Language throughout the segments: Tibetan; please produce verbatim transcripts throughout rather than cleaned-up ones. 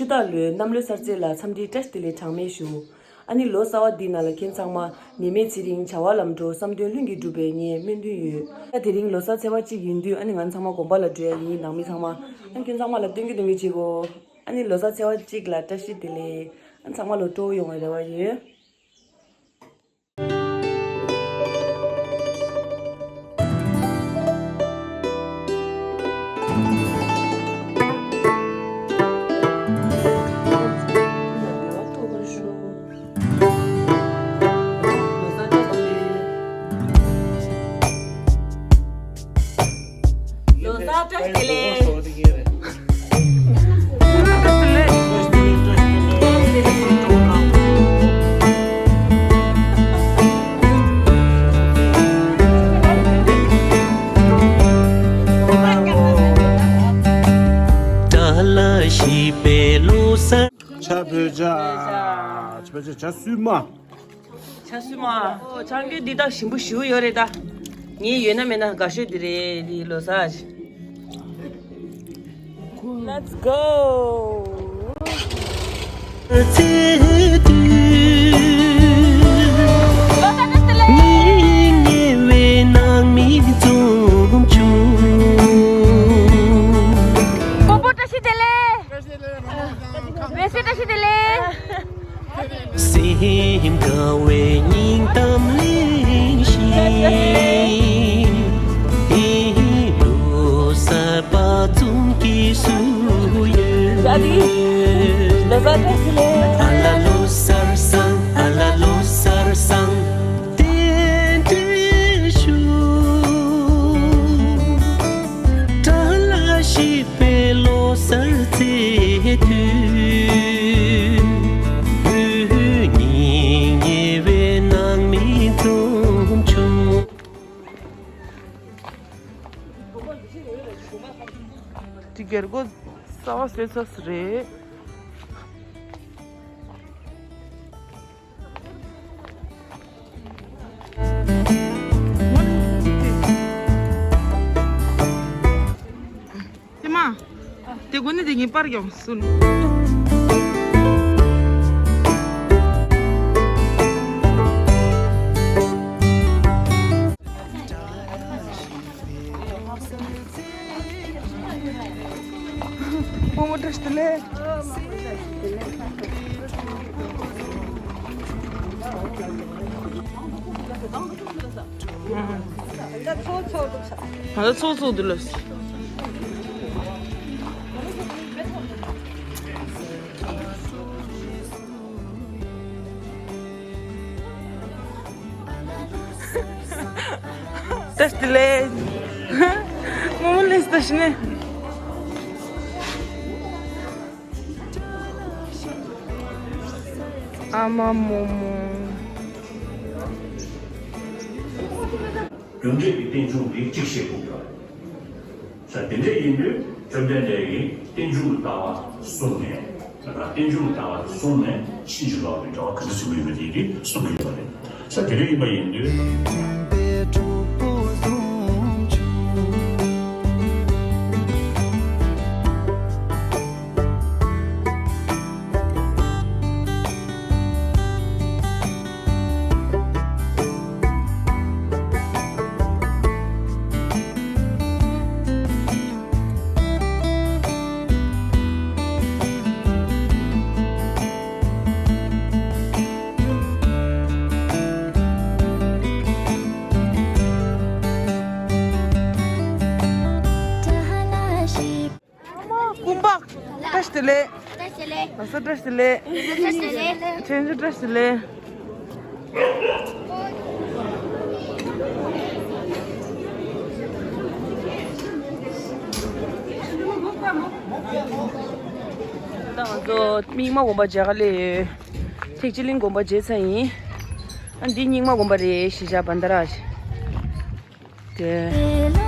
ད་ལོའི་གནམ་ལོའི་གསར་ཚེས་ལ་འཚམས་འདྲིའི་བཀྲ་ཤིས་བདེ་ལེགས་གྲངས་མེད་ཞུ། ཨ་ནི་ལོ་གསར་བ་འདིའི་ནང་ལ་ཁྱེད་ཚང་མ་ནད་མེད་ཚེ་རིང་བྱ་བ་ལམ་འགྲོ་བསམ་དོན་ལྷུན་གྱིས་འགྲུབ་པའི་ངའི་སྨོན་འདུན་ཡོད། ད་དེ་རིང་ལོ་གསར་ཚེས་པ་གཅིག་ཡིན་དུས་ཨ་ནི་ང་ཚང་མ་དགོན་པ་ལ་འགྲོ་ཡ་ཡིན། ནང་མི་ཚང་མ་ཨ་ནི་ཁྱེད་ཚང་མ་ལ་སྟོན་གྱི་སྟོན་གྱི་བྱེད་གོ། ཨ་ནི་ལོ་གསར་ཚེས་པ་གཅིག་ལ་བཀྲ་ཤིས་བདེ་ལེགས། ཨ་ནི་ཚང་མ་ལོ་སྤྲོ་བོ་ཡོང་བའི་རེ་བ་ཡོད། ལོ་གསར་བཀྲ་ཤིས་བདེ་ལེགས། བཀྲ་ཤིས་པའི་ལོ་གསར། ཇ་བོད་ཇ། ཇ་བོད་ཇ། ཇ་སུ་མ། ཇ་སུ་མ། ཨོ། ཆང་གི་འདི་དག་ཞིམ་པོ་ཞེ་པོ་ཡོད་རེད་ད། ངའི་ཡོད་ན་མེད་ན་དགའ་ཤོས་འདི་རེད། འདི་ལོ་གསར། Let's go. ལོ་གསར་བཀྲ་ཤིས་བདེ་ལེགས། མགོན་པོ་བཀྲ་ཤིས་བདེ་ལེགས། མེ་སི་བཀྲ་ཤིས་བདེ་ལེགས། སེམས་དགའ་བའི་སྙིང་གཏམ་གླེང་བཞིན། ལོ་གསར་པ་ཚང་གི་སུ་ཡོད། ཨ་ལ་ལོ་གསར་བཟང་། ཨ་ལ་ལོ་གསར་བཟང་། རྟེན་འབྲེལ་ཞུ། བཀྲ་ཤིས་པའི་ལོ་གསར་ཚེས་དུས། སྙིང་ཉེ་བའི་ནང་མི་འཛོམས་བྱུང་། དེ་རྒྱལ་སྒོ་གསར་པ་བཟོས་ཚར་རེད། ཨེ་མ། དེ་དགོན་ནི་དེ་ངའི་པར་ཡོང་སུན། རྨོ་མོ་བཀྲ་ཤིས་བདེ་ལེགས། ང་ཚོ་ཚོགས་འདུ་ལ། བཀྲ་ཤིས་བདེ་ལེགས། རྨོ་མོ་ལེགས་བཀྲ་ཤིས་ནས། ཨ་མ་རྨོ་མོ། རྒྱུ་འབྲས་ཀྱི་རྟེན་འབྱུང་འདི་གཅིག་ཤེས་དགོས་ཀྱི་རེད། ས་དེ་འདྲ་ཡིན་དུས་བཅོམ་ལྡན་འདས་ཀྱིས་རྟེན་འབྱུང་གི་ལྟ་བ་གསུངས་ནས། ད་ལྟ་རྟེན་འབྱུང་གི་ལྟ་བ་དེ་གསུངས་ནས་ཕྱིན་ཅི་ལོག་གི་འབྲེལ་བ་ག་འདྲ་བྱེད་ཀྱི་ཡོད་པ་དེ་གསུང་གི་ཡོད་པ་རེད། ས་དེ་འདྲ་ཡིན་པ་ཡིན་དུས། སྐུ་པག་བཀྲ་ཤིས་བདེ་ལེགས། བཀྲ་ཤིས་བདེ་ལེགས། ལགས་སོ་བཀྲ་ཤིས་བདེ་ལེགས། བཀྲ་ཤིས་བདེ་ལེགས། ཆོས་འབྱོར་བཀྲ་ཤིས་བདེ་ལེགས། ད་ང་ཚོ་རྙིང་མ་དགོན་པ་མཇལ་ག་སླེབས་ཡོད། ཐེག་ཆེན་གླིང་དགོན་པ་མཇལ་ཚར་ཡིན། ཨ་འདི་རྙིང་མ་དགོན་པ་རེད། གཞིས་ཆགས་བན་དྷ་ར། དེ།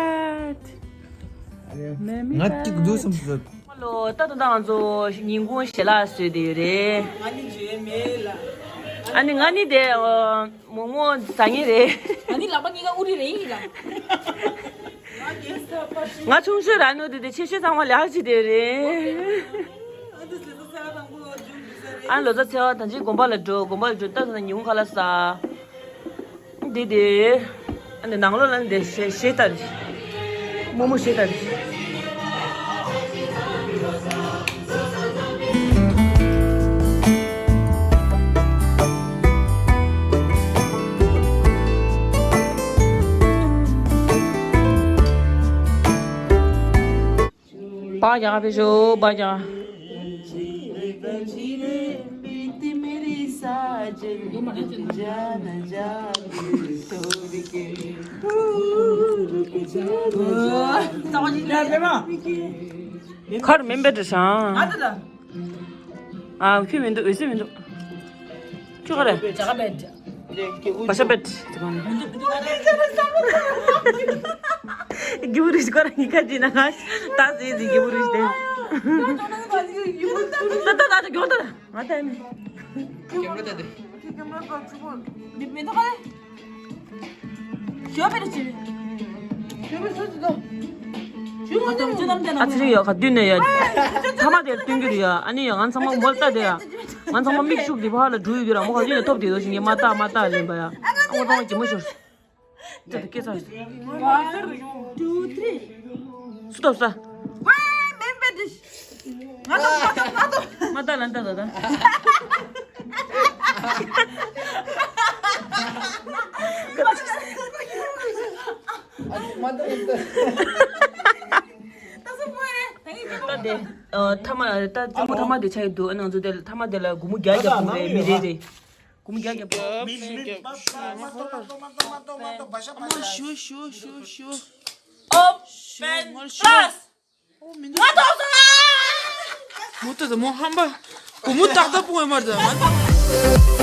bad. Make me ང་གཅིག་འདུག་བསམ་སོང་། ལོ་ད་དུང་ད་ང་ཚོ་ཉིན་གུང་ཞལ་ལག་བཟོས་བསྡད་ཡོད་རེད། ང་ནི་བརྗོད་མེད་ལ། ཨ་ནི་ང་ནི་དེ་མོག་མོག་ཟ་ངེས་རེད། ང་ནི་ལག་པ་གཉིས་ཀ་ཨུ་རི་རེད་ཡིན་ལ། ང་ཆུང་ཤོས་ར་ནོ་དེ་དེ་ཆེ་ཤོས་ཚང་མ་ལས་ཀ་བྱེད་བསྡད་ཡོད་རེད། ཨ་ལོ་ཙཱ་འཚོལ་བ་དང་ཅིག་དགོན་པ་ལ་འགྲོ། དགོན་པ་ལ་འགྲོ་ད་ད་ཉིན་གུང་ཁ་ལག་ཟ། འདི་དེ། ཨ་ནི་ནང་ལོགས་ལ་འདི་ཞེ་ཞེ་ལྟར། རྨོ་མོ་ཞེ་ལྟར། སྦག་རྒྱག་ཕེབས་ཤོག་སྦག་རྒྱག་ཁར་མེ་འབར་དུ་སང་། ཨ་ཁྱོད་མི་འདུག་འོད་ཟེར་མི་འདུག་ཁྱོད་ག་རེ། ཇ་ག་བེད། བ་ཤ་བེད། གི་བུ་རིགས་ཁོ་རང་གི་ཁ་ཅིག་ན་ང་ད་ཟེར་ཟིན་གི་བུ་རིགས་དེ། ད་ད་ད་ད་མགྱོགས་ད་ང་ད་ནི། མི་མི་འདུག་ག་ལེ། ཞོ་བེད་ཅི། ཞོ་བེད་སོ་ཅི་དོ། ཞོ་ང་ཅང་ཅི་ནམ་དེ་ན། ཨ་ཙི་རི་ཡ་ག་དུས་ནས་ཡ། ཐ་མ་དེར་སྟོན་གྱི་རེད་ཡ། ཨ་ནི་ཡ་ང་ཚང་མ་མོལ་ལྟ་དེ་ཡ། ང་ཚང་མ་མིག་ཤུགས་དེ་ཕར་ལ་འགྲོ་ཡི་གི་ར་མོ་ག་ཅི་ནས་ཐོབ་དེ་དོ་ཞིག་ངས་མ་ལྟ་མ་ལྟ་ལེན་པ་ཡ། ཨ་ང་ཚང་མ་གྱི་མོ་ཤོར། ད་དེ་སྐད་ཆ། One, two, three. སུ་ཐོབ་ས། ཝེ་མེན་པེ་ཏི། ང་ལ་མ་ཐོབ་མ་ཐོབ། མ་ལྟ་ལ་ལྟ་ད་ད། མ་ལྟ་ལ་ལྟ། ད་དེ་ཨ་ཐ་མ་ད་ཐ་མ་ཐ་མ་དེ་ཆགས་ཡོད་འདུག་ཨ་ནང་ཚོ་དེ་ཐ་མ་དེ་ལ་སྒོར་མོ་བརྒྱ་བརྒྱ་ཕོག་རེད་མི་རེ་རེ། སྒོར་མོ་བརྒྱ་བརྒྱ་ཕོག་མི་ཤི་རྒྱག་ཨ་མ་ཞུ་ཞུ་ཞུ་ཞུ། Open class. ཨོ་མི་འདུག་ང་ཐོབ་སོང་། མོ་ཏོ་ཏོ་མོ་ཧམ་པ། སྒོར་མོ་ཏག་ཏག་སྤུངས་ཡོད་མ་རེད་ང་ཐོབ།